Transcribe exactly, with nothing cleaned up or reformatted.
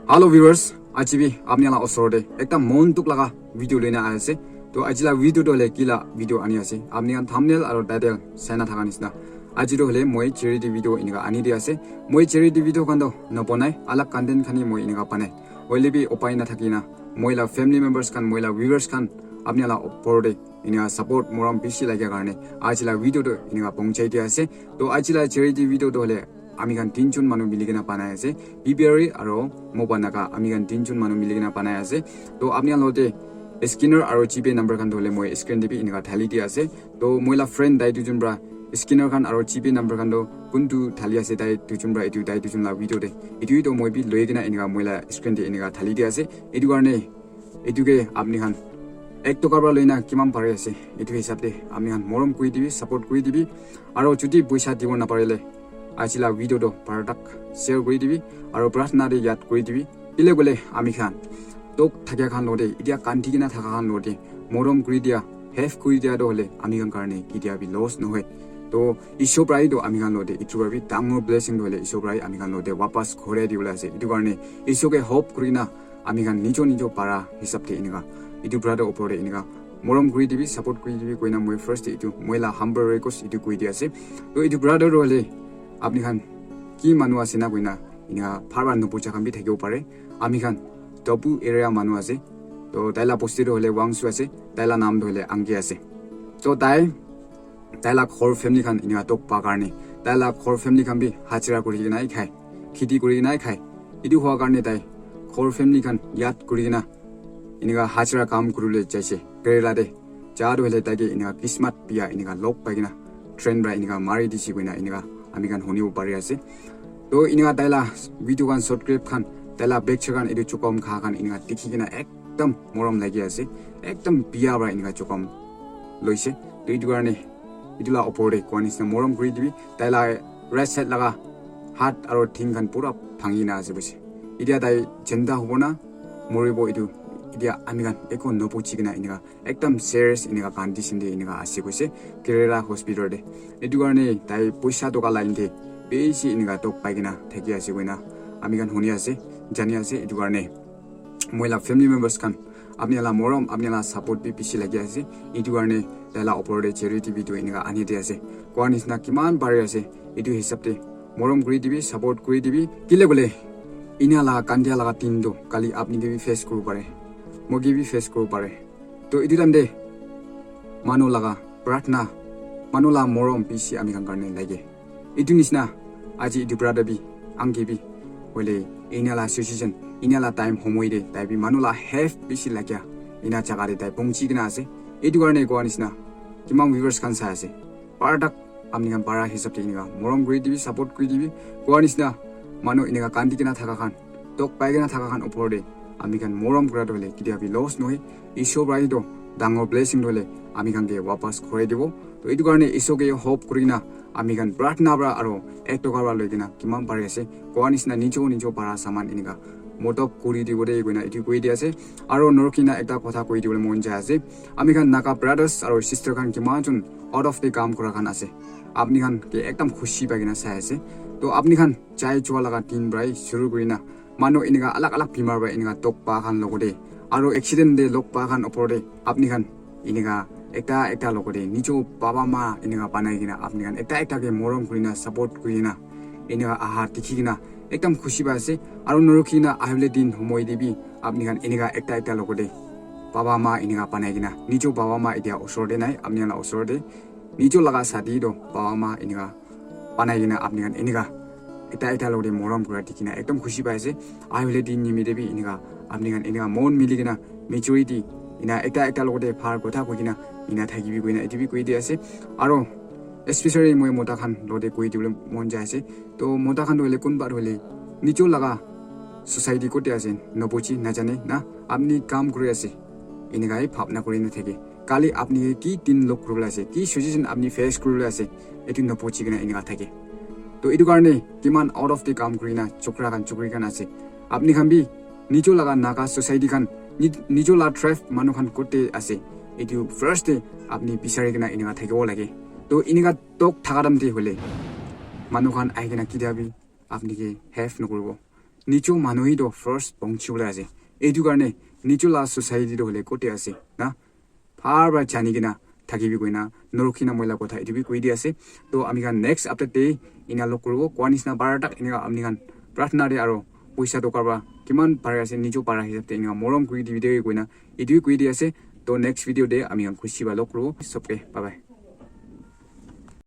Hello viewers, aji bi apni la osor te ekta mon dukh laga video loina ahi ase. To aji la video to hole ki la video ani ase, apni khan thumbnail aro title saina thaka nisna. Aji to hole moi charity video enika ani di ase. Moi charity video khan to nabonai, alag content khan hi moi enika banai. Hoile bi upai na thaki na, moi la family members khan, moi la viewers khan, apni la opor te enika support morom bishi lagia karne aji la video to enika pongchai dia ase. To aji la charity video to hole ami khan tinjon manu mili kena banai ase, B B R aro Moba Naga, ami khan tinjon manu mili kena banai ase. To apni khan lote scanner aro GPay number khan to hole moi screen te bi enika thali di ase. To moi la friend tai dujon pra scanner khan aro GPay number khan to kuntu thali ase, tai dujon pra etu tai dujon la video te, etu to moi bi loi kena enika moi la screen te enika thali di ase. Etu karne etu ke apni khan ek toka pra loina kiman pari ase, etu hisab te apni khan morom kuri dibi, support kuri dibi. Aro jodi poisa dibo naparile aji la video to para tak share kuri dibi, aro prarthana te yad kuri dibi. Kile koile ami khan dukh thakia khan lote, etia kandi kena thaka khan lote morom kuri dia, help kuri dia to hole ami khan karne ketia bi loss nohoi. To Ishwar pra hi to ami khan lote etu pra bi dangor blessing to hole Ishwar pra hi ami khan lote wapas ghorai dibole ase. Etu karne Ishwar ke hope kuri na ami khan nijo nijo para hisab te enika etu brother opor te enika morom kuri dibi, support kuri dibi koina moi first te etu moi la humble request etu koi di ase. To etu brother to hole apni khan ki manu ase na koina enika bhar bhar nubuja khan bi thakibo pare. Ami khan Tobu area manu ase. To tai la bosti to hole Wangsu ase, tai la naam to hole Angki ase. To tai tai la ghor family khan enika dukh pa karne, tai la ghor family khan bi hajira kuri kena hi khai, kheti kuri kena hi khai. Etu hua karne tai ghor family khan yad kuri kena enika hajira kam kuribole jaise kerela te. Ja tu hoile tai ke enika kismat bia enika log pai kena train pra enika mari dise koina enika ami khan hunibo pari ase. To enika tai la video khan, short clip khan, tai la picture khan, etu chukom kha khan enika dikhi kena ekdam morom lagi ase, ekdam bia pra enika chukom loise. To etu karne etu la opor te koa nisna morom kuri dibi. Tai la right side laga hat aro thing khan pura bhangi na ase boise. Etia tai jinda hobo na moribo etu etia ami khan eko nobuji kena enika ekdam serious enika condition te enika ase koise Kerala hospital te. Etu karne tai poisa toka line te bishi enika dukh pai kena thaki ase koina ami khan huni ase, jani ase. Etu karne moi la family members khan, apni la morom, apni la support bi bishi lagi ase. Etu karne tai la opor te charity video enika ani di ase. Koa nisna kiman pari ase, etu hisab te morom kuri dibi, support kuri dibi. Kile koile ena la kandia laga din tu kali apni ke bi face kuribo pare, moi ke bi face kuribo pare. To etu time te manu laga prarthana, manu la morom bishi ami khan karne lage. Etu nisna aji etu brother bi, Angki bi, hoile ena la situation, ena la time homoi te tai bi manu la help bishi lagia ena jaga te tai pongchi kena ase. Etu karne koa nisna kiman viewers khan sai ase, para tak apni khan para hisab te enika morom kuri dibi, support kuri dibi. Koa nisna manu enika kandi kena thaka khan, dukh pai kena thaka khan opor te ami khan morom kura tu hoile ketia bi loss nohoi. Ishwar pra hi to dangor blessing tu hoile ami khan ke wapas ghorai dibo. To etu karne Ishwar ke hope kuri kena ami khan prarthana pra aro ek toka pra loi kena kiman pari ase koa nisna nijo nijo para saman enika modop kuri dibo de koina etu koi di ase. Aro norokhi na ekta kotha koi dibole mon jai ase. Ami khan Naga brothers aro sister khan kiman jon out of the kam kura khan ase, apni khan ke ekdam khushi pai kena sai ase. To apni khan jai jua laga din pra hi shuru kuri na manu enika alag alag bimar pra enika dukh pa khan logote aro accident te log pa khan opor te apni khan enika ekta ekta logote nijo baba ma enika banai kena apni khan ekta ekta ke morom kuri na support kuri na enika aha dikhi kena ekdam khushi pai ase. Aro norokhi na ahibole din homoi te bi apni khan enika ekta ekta logote baba ma enika banai kena, nijo baba ma etia osor te nai, apni khan la osor te nijo laga sadi to baba ma enika banai kena apni khan enika ekta ekta logote morom kura dikhi na ekdam khushi pai ase. Ahibole din nimite bi enika apni khan enika mon mili kena maturity ena ekta ekta logote bhal kotha koi kena ena thaki bi koina etu bi koi di ase. Aro especially moi mota khan logote koi dibole mon jai ase. To mota khan tu hoile kunba tu hoile nijo laga society kote ase nobuji najane na, apni kam kuri ase enika hi bhabna kuri na thake. Kali apni ki din log kuribole ase, ki situation apni face kuribole ase, etu nobuji kena enika thake. To etu karne kiman out of the kam kuri na chokra khan chokri khan ase, apni khan bi nijo laga Naga society khan, ni- nijo la tribe manu khan kote ase, etu first te apni bisari kena enika thakibo lage. To enika tok thaka time te hoile manu khan ahi kena ketia bi apni ke help nokuribo. Nijo manu hi to first pahunchibole ase. Etu karne nijo la society to hoile kote ase na? Bhal para jani kena thakibi koina norokhi na moi la kotha etu bi koi di ase. To ami khan next update te ena log kuribo. Koa nishina bara tak enika ami khan pratna te aro poisa toka para kiman pare ase nijo para hisab te enika morom kuri dibi de koina etu bi koi di ase. To next video te ami khan khushi para log kuribo. Sobke bye bye.